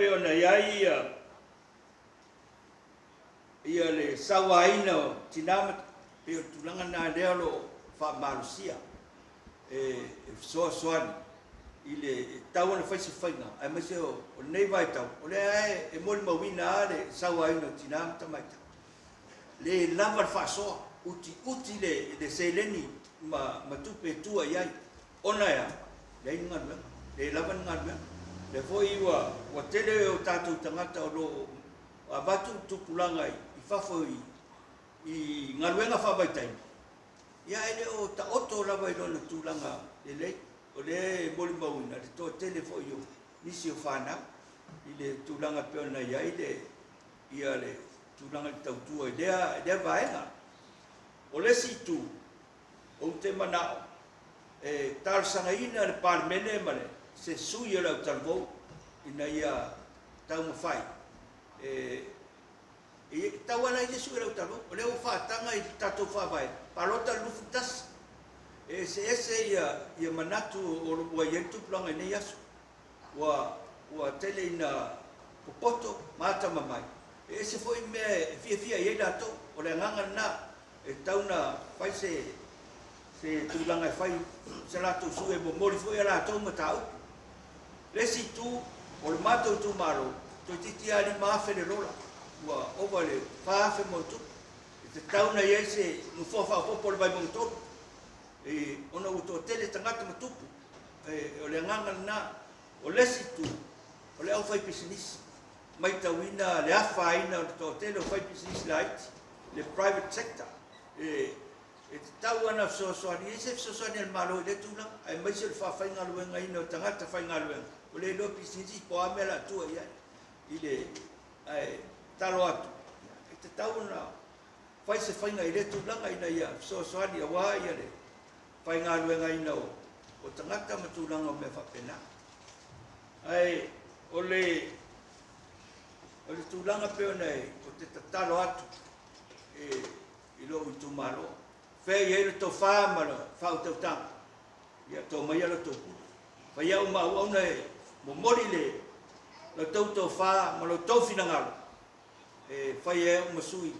pei ona i ai ia ia le sauaina o tina ma pei o le tulaga lena lea o lo o faamalosia e fesoasoani i le e tatau ona fai se faiga aemaise o lenei vaitau o lea e molimauina lava le sauaina o tina ma tamaitai. Le lava le faasoa, utiuti le seleni ma tupe e tua i ai ona e a? Leai ni galuega, le lava ni galuega. O lea foi ua tele o tatou tagata o lo o avatu le tupulaga i fafo i galuega faavaitaimi, ia ae le o taoto lava i lona tulaga lelei. O lea e molimauina le toatele foi o nisi o fanau i le tulaga e pei ona i ai le ia le tulaga i le tautua i lea, lea vaega. O le isi itu, ou te manao e talosagaina le Palemene ma le, se sui o le autalavou ina ia taumafai e e tatau lava ona i ai se sui o le autalavou. O lea ua faataga i le tatou Faavae, palota i le 21. E eseese ia, ia manatu ua i ai le tupulaga i nei aso. Ua, ua tele ina popoto ma atamamai. E ese foi mea e fiafia i ai latou. O le agaga lena, e tatau ona fai se, se tulaga e fai se latou sui e momoli foi a latou mataupu. Le isi itu, o le matou itumalo, toeitiiti lava 5,000 le lola, ua ova i le 4,000 ma ona tupu. E tatau ona i ai se nofoa faaopoopo o le Vaimauga 3, e, ona ua toatele tagata ma tupu. E, o le agaga lena. O le isi itu, o le aufaipisinisi, matauina le afaina o le toatele o faipisinisi laiti, le private sector, e, e tatau ona fesoasoani, e i ai se fesoasoani a le Malo i lea tulaga, aemaise o le faafaigaluegaina o tagata faigaluega, ua le iloa pisinisi po o a mea o le a tua i ai i le, ae tatalo atu, e tatau ona fai se faiga i lea tulaga ina ia fesoasoani aua ia le faigaluegaina o tagata ma tulaga o mea faapena. Ae o le o le tulaga pei ona e, ou te tatalo atu e, i lou itumalo, fea i ai le tofa ma le faautautaga, ia to maia la outou pule. Fai au ma auauna e momoli le la outou tofa ma lo outou finagalo e fai ai au ma sui i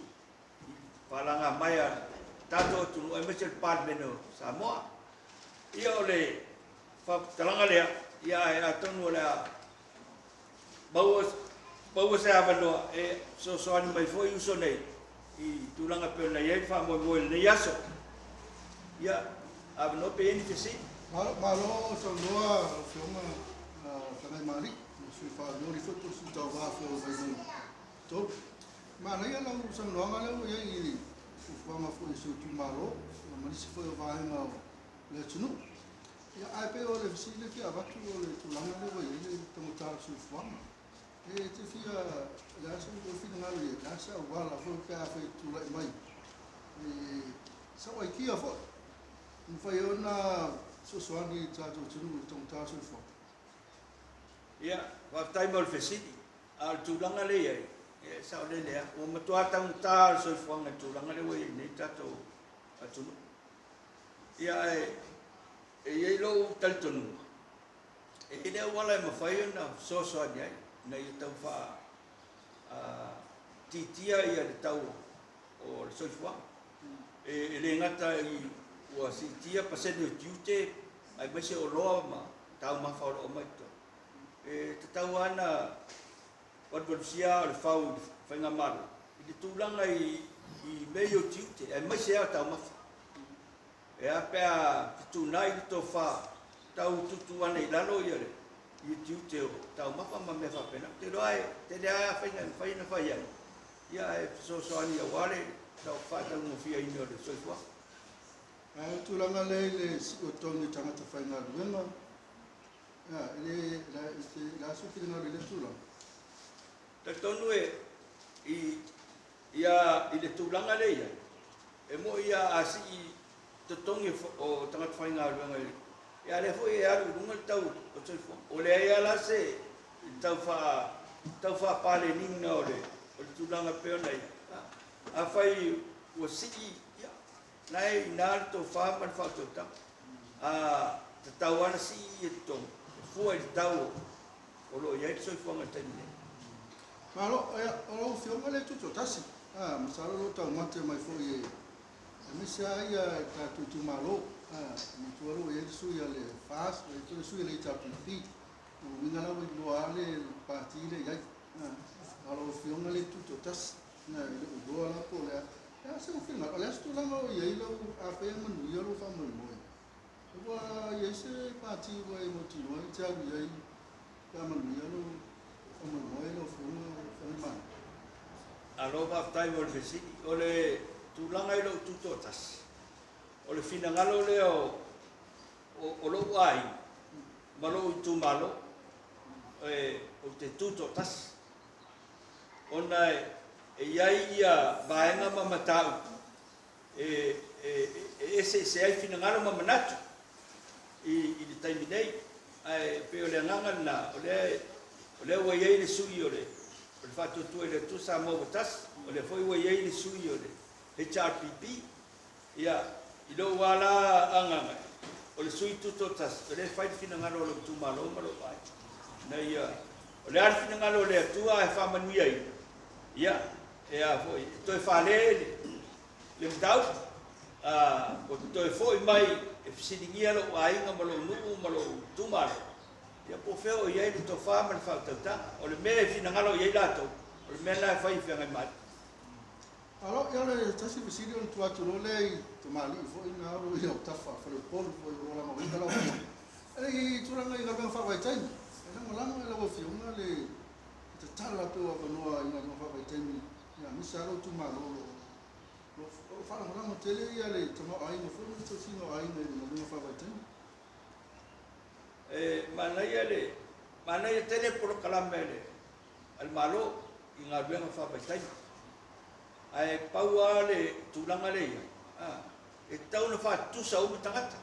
falaga mai a tatou atunuu aemaise le Palemene o Samoa. Ia o le faamatalaga lea, ia ae atonu o le a maua, maua se avanoa e fesoasoani mai foi uso nei i tulaga pei ona i ai le faamoemoe i lenei aso. Ia, avanoa pe i ai ni fesili. Malo, malo saunoa lau Afioga Tagaimaali, le sui faalioli foi po o le sui tauva foi o Vaimauga 3. Manaia lau saunoaga lea ua i ai i fuafuaga foi a si ou itumalo ma nisi foi o vaega o le atunuu. Ia, ae pei o le fesili lea e fia avatu o le tulaga lea ua i ai le taugata o le soifuaga. E te fia, o le a se finagalo i ai, o le a se auala foi pe afai e tulai mai e sau aikia foi, e mafai ai ona fesoasoani i le tatou atunuu i le taugata o le soifuaga. Ia, faafetai mo le fesili. A o le tulaga lea e i ai, ia e saolele lava. Ua matua taugata le soifuaga i le tulaga lea ua i ai nei le tatou atunuu. Ia ae e i ai lou talitonuga, e i ai le auala e mafai ona fesoasoani ai ina ia tau faa tiitia ia le tau o le soifuaga. E le gata i ua siitia pasene o tiute aemaise oloa ma taumafa o lo o aumai i totonu. E tatau lava ona valuvalusia aa o le fau i le faigamalo i le tulaga i mea ia o tiute aemaise lava taumafa. E a pe a fetuunai le tofa tau tuutuu ane i lalo ia le tiute o taumafa ma mea faapena. Ou te iloa e tele lava faiga e mafai ona fai ai, ia ae fesoasoani aua le faataugofieina o le soifuaga. A o le tulaga lea i le sii o totogi o tagata faigaluega, ia, e le, o le a se finagalo i lea tulaga? Talitonu e i ia i le tulaga lea e i ai, e moi lava a sii totogi o tagata faigaluega i ia a lea foi e alu i luga le tau o le soifuaga. Ua leai lava la se tau faa tau faapaleniina o le o le tulaga e pei ona i ai. Afai ua sii, ia na e i ina le tofa ma le faautautaga. A tatau lava ona sii ia totogi e fua i le tau o o lo o i ai le soifuaga i le taimi nei. Malo, ia, o lau Afioga lea e tutoatasi, a, masalo o lo o taumate mai foi e aemaise lava ia tatou itumalo. A, manatua o lo o i ai le sui a le FAST, o i ai foi le sui a le HRPP. O lona uiga la ua iloa lava le pati lea e i ai. A, a o lau Afioga lea e tutoatasi, a, e le o iloa la po o le a. Le a se finagalo, o le a se tulaga o i ai lau, afai e manuia lou faamoemoe, ua i ai se pati ua e mautinoa e te alu i ai pe a manuia lou faamoemoe lau Afioga Feagaimalo? Malo faafetai mo le fesili. O le tulaga i lou tutoatasi, o le finagalo lea o lou aiga ma lou itumalo, ou te tutoatasi. Ona e i ai ia vaega ma mataupu e eseese ai finagalo ma manatu i le taimi nei. Ae pei o le agaga lena, o lea ua i ai le sui o le Faatuatua i le Atua Samoa ua Tasi, o lea foi ua i ai le sui o le HRPP. Ia, i lou lava la agaga, o le sui tutoatasi, o lea e fai le finagalo o lou itumalo ma lou aiga. Ina ia, o le a le finagalo o le Atua ae faamanuiaina, ia, e a foi, e toe fale le mataupu, ou te toe foi mai e fesiligia lou aiga ma lou nuu ma lou itumalo, ia po o fea o i ai le tofa ma le faautautaga. O le mea e finagalo i ai latou, o le mea lena e fai e Feagaimāli'i. Alo, ia o le tasi fesili ona tuu atu loa lea i tamalii foi na o lo o i autafa faleupolu foi o lo o lagolagoina lau Afioga. I tulaga i galuega faavaitaimi, e lagolago e lau Afioga le tatala pea o avanoa i galuega faavaitaimi, aemaise lava lou itumalo o lo o faalagolago tele le tamaoaiga foi ma le tausiga o aiga i galuega faavaitaimi. E manaia le manaia tele polokalame a le Malo i galuega faavaitaimi. Ae pau lava le tulaga lea i ai, e tatau ona faatutusa uma tagata,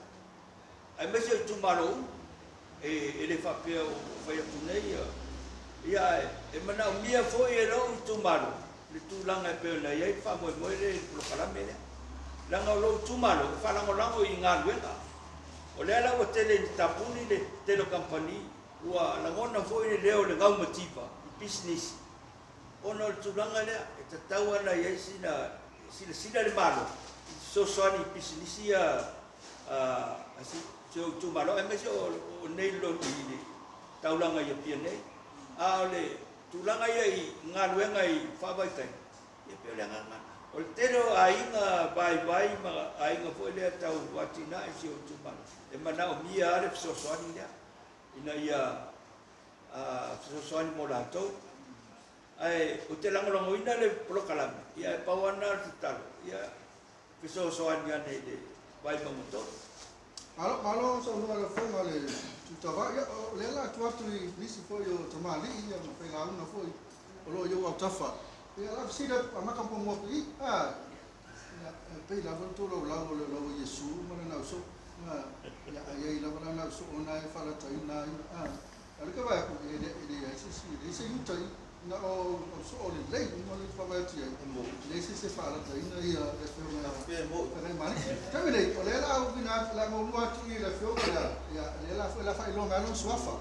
aemaise o itumalo uma. E le faapea ua fai atu nei, ia ae e manaomia foi e lou itumalo le tulaga e pei ona i ai le faamoemoe lea i le polokalame lea. Leaga o lou itumalo e faalagolago i galuega. O lea la ua tele ina tapuni le tele o kamupani, ua lagona foi le leo o le gaumativa i pisinisi ona o le tulaga lea e tatau ona i ai sina silasila le Malo i fesoasoani i pisinisi ia a si ou itumalo aemaise o nei i le taulaga i Apia nei. A o le tulaga ia i galuega i faavaitaimi, ia pei o le agaga lena. O le tele o aiga vaivai ma aiga foi lea tau atinae i si ou itumalo, e manaomia lava le fesoasoani lea ina ia fesoasoani mo latou. Ae ou te lagolagoina le polokalame, ia e pau lava lena o le tatalo, ia fesoasoani ane i le Vaimauga 3. Malo, malo saunoa lau Afioga i le Tuitavai. Ia, o lea o le a tuu atu i nisi foi o tamalii ma failauga foi o lo o i ou autafa. Ia, o le a fesili atu, amata muamua atu i i. A, ia, e pei lava le tou laulau o le laulau a Iesu ma lana ausoo. A, ia, a i ai lava lana ausoo na e faalataina ai. A, a o lea e vaai atu, e leai se isi, e leai se Iuta i i. Na o ausoo lelei uma lea e vaavaai atu i ai. E leai se isi e faalataina le Afioga ia Feagaimāli'i. O le taimi lenei, o lea o le a uiina atu, o le a maulua atu i le Afioga lea, ia, lea la foi o le a faailoa mai lona suafa,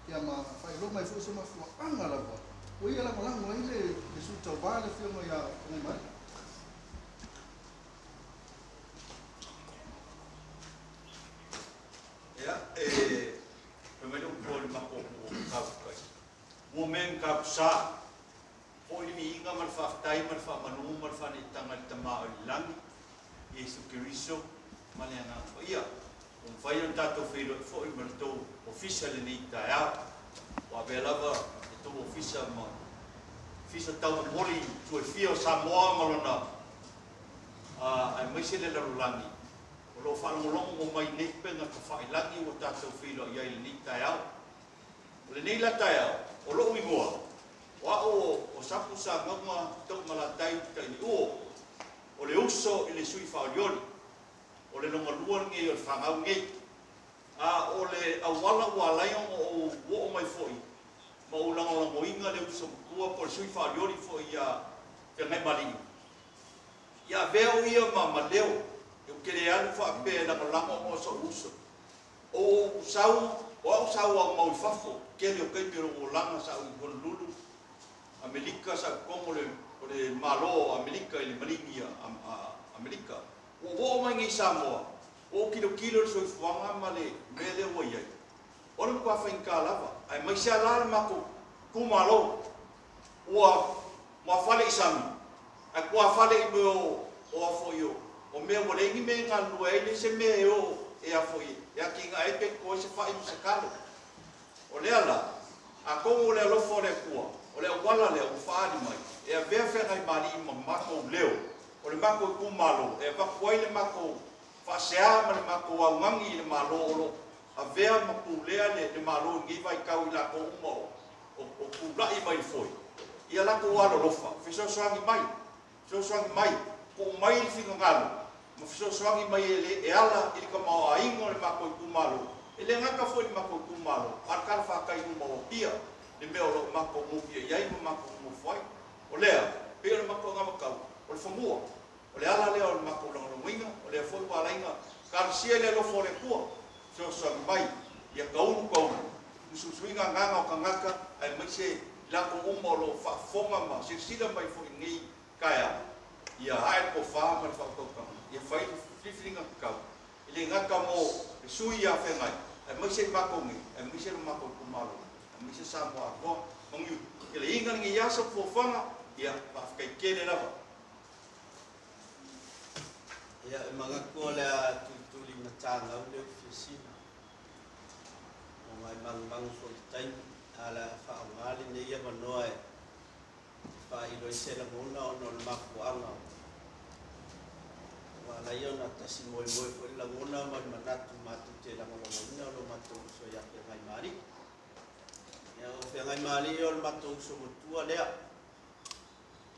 ia ma faailoa mai foi se mafuaaga lava ua ia lagolago ai le sui tauva le Afioga ia Feagaimāli'i. Ia, e fai mai le upu a le matou atunuu o Matautu, Mua mea i Matautu-sa, foi le viiga ma le faafetai ma le faamanu ma le faaneetaga i le Tama o i le lagi, Iesu Keriso ma le Agaga Paia. Ua mafai ona tatou feiloai foi ma le tou ofisa i lenei taeao. Ua avea lava le tou ofisa ma ofisa taumomoli i itu e fia o Samoa ma lona aemaise le lalolagi o lo o faalogologo mai nei upega tafailagi ua tatou feiloai ai i lenei taeao. O lenei la taeao, o lou igoa, o au o Sapu Sagauga Taumalatai Tailiuo, o le uso i le sui faaolioli, o le lona lua lenei o le fanau nei. A o le auala ua ala ai ona ou oo mai foi ma ou lagolagoina le uso matua po o le sui faaolioli foi ia Feagaimali'i, ia avea au ia ma leo, ou te le alu faapea e lagolago ona o so'u uso. O ou sau O au sa ou aumau i fafo, tele o taimi o lou olaga sa ou i Honolulu, Amerika, sa ou i totonu o le Malo o Amerika i le Maligi a Amerika. Ua ou oo mai nei i Samoa, ua ou tilotilo i le soifuaga ma le mea lea ua i ai, o le matua faigata lava, aemaise lava la le matou itumalo, ua muafale i sami, ae tuafale i mea o a foi o mea ua leai ni mea e galulue ai, leai se mea e o e a foi e atinae ai pe toto ai se fai ma se talo. O lea la, atonu o le alofa o le Atua, o le auala lea ua faaali mai, e avea Feagaimalii ma matou leo, o le matou itumalo, e avatu ai le matou faasea ma le matou augani i le Malo o lo o avea ma pulea le Malo i lenei vaitau i latou uma o tulai mai le foe, ia latou alolofa, fesoasoani mai, fesoasoani mai, tuu mai le finagalo ma fesoasoani mai e ala i le tamaoaiga o le matou itumalo, e le gata foi i le matou itumalo, a o le talafatai uma o Apia, le mea o lo o matou mofia i ai ma matou nonofo ai. O lea, e pei o le matou anavatau, o le fanua, o le ala lea o le matou lagolagoina, o lea foi ua ala ai ona talosia i le alofa o le Atua, fesoasoani mai, ia taulu taulu, musuimusuina agaga o tagata, aemaise i latou uma o lo o faafofoga ma silasila mai foi i lenei taeao, ia ae le tofa ma le faautautaga, ia fai le filifiliga tatau, e le gata mo le sui ia Feagai, aemaise i matou nei, aemaise lo matou itumalo, aemaise Samoa atoa. Manuia teleina lenei aso ma fuafuaga, ia faafetai tele lava. Ia, e manatu o le a tulituli matagau le ufiasina ona e manumanu foi i le taimi, ae o le a faaaoga lenei avanoa e faailo ai se lagona ona o le mafuaaga ua ala ai ona tasi moemoe foi le lagona ma le manatu matou te lagolagoina lo matou uso ia Feagaimalii. Ia, o Feagaimalii o le matou uso matua lea.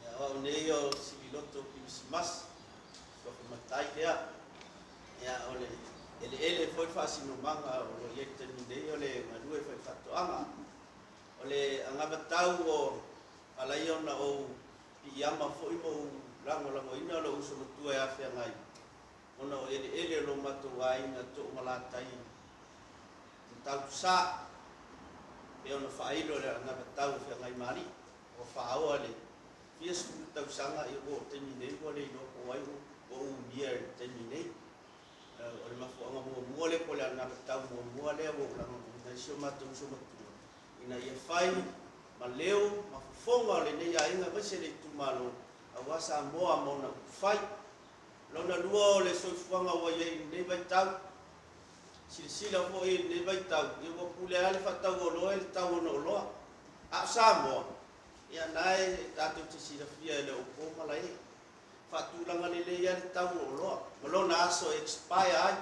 Ia, o au nei o Sililoto Kirisimasi, suafa matai lea. Ia, o le eleele foi le faasinomaga o lo o i ai i le taimi nei o le galue faifaatoaga. O le anavatau o ala ai ona ou piiama foi ma ou lagolagoina lou uso matua e Afeagai, ona o eleele o lo matou aiga toomalatai Matautusa, pei ona faailo e le anavatau o Feagaimalii, ua faaoa le fia sefulu tausaga, ia ua oo i le taimi nei ua le iloa po o ai ua umia i le taimi nei. O le mafuaaga muamua lea po o le anavatau muamua lea ua ou lagolagoina ai si o matou uso matua, ina ia fai ma leo ma fofoga o lenei aiga aemaise le itumalo aua Samoa ma ona upufai. Lona lua o le soifuaga ua i ai i lenei vaitau, silasila foi i lenei vaitau, ia ua pule lava le faatauoloa i le tau o ona oloa. A o Samoa, ia na e tatou te silafia e le o po malae. Faatulaga lelei lava le tau o oloa ma lona aso e expire ai.